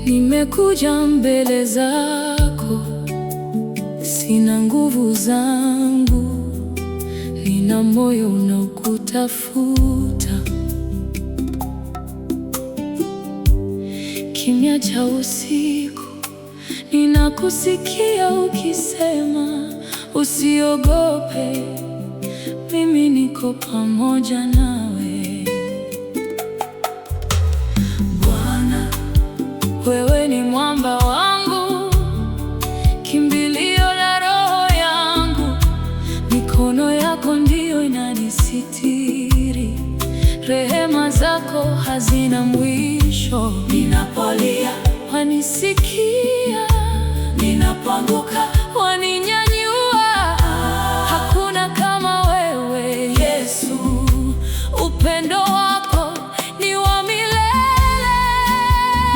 Nimekuja mbele zako, sina nguvu zangu, nina moyo unaokutafuta. Kimya cha usiku, ninakusikia ukisema, usiogope, mimi niko pamoja nawe. Bwana, wewe ni mwamba wangu, kimbilio la roho yangu. Mikono yako ndiyo inanisitiri, rehema zako hazina mwisho. Ninapolia, Wanisikia, ninapoanguka, waninyanyua. Hakuna kama wewe Yesu, upendo wako ni wa milele.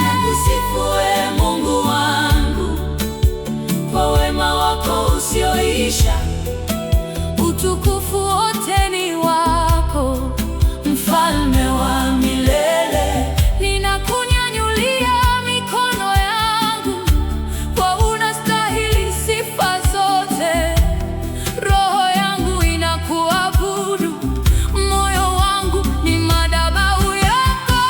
Nakusifu ee Mungu wangu kwa wema wako usioisha. Utukufu wote ni wako, Mfalme wa milele. Ninakunyanyulia mikono yangu, kwa unastahili sifa zote. Roho yangu inakuabudu, moyo wangu ni madhabahu yako.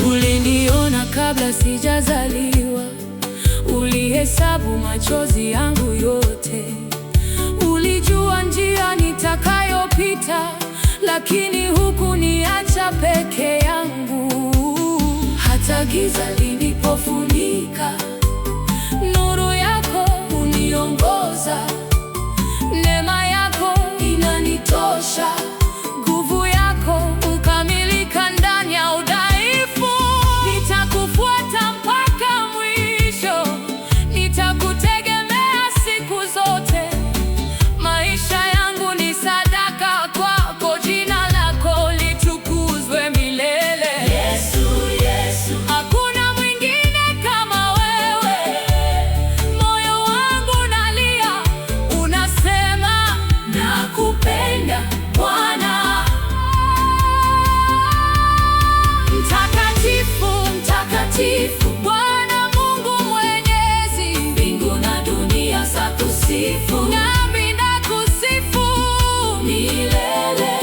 Uliniona kabla sijazaliwa, ulihesabu machozi yangu yote. Ulijua njia nitakayopita, lakini hukuniacha peke yangu. Hata giza lilipofunika, nuru yako huniongoza. Neema yako inanitosha, nguvu yako hukamilika ndani ya udhaifu. Nitakufuata mpaka mwisho, nitakutegemea siku zote. Maisha yangu ni sadaka kwako, jina lako litukuzwe milele. Yesu, Yesu, Hakuna mwingine kama wewe. Moyo wangu unalia, unasema nakupenda Bwana. Mtakatifu, Mtakatifu, Bwana Mungu Mwenyezi, mbingu na dunia zakusifu nami nakusifu milele.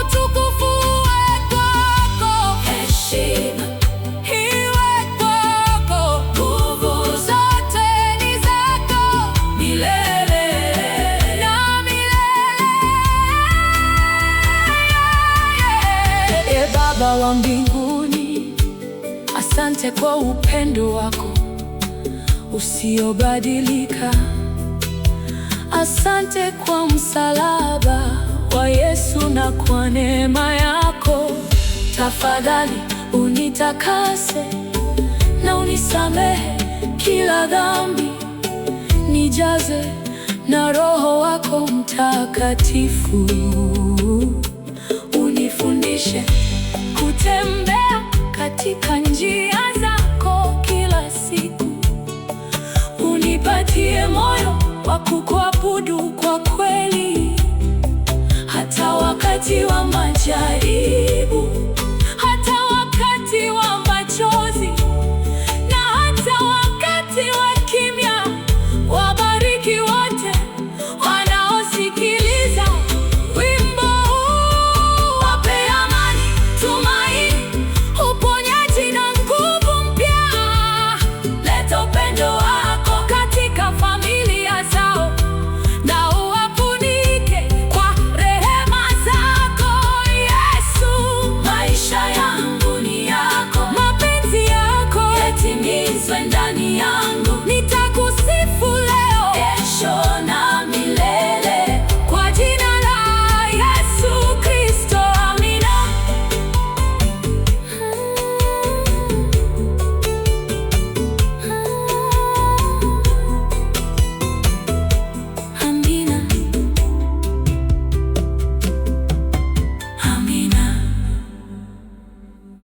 Utukufu uwe kwako, Heshima, iwe kwako, nguvu zote ni zako milele. na milele. E Baba wa mbinguni, asante kwa upendo wako usiobadilika. Asante kwa msalaba wa Yesu na kwa neema yako. Tafadhali unitakase na unisamehe kila dhambi, nijaze na Roho wako Mtakatifu, unifundishe kutembea katika njia zako kila siku, unipatie moyo wa kukuabudu kwa kweli, hata wakati wa majaribu.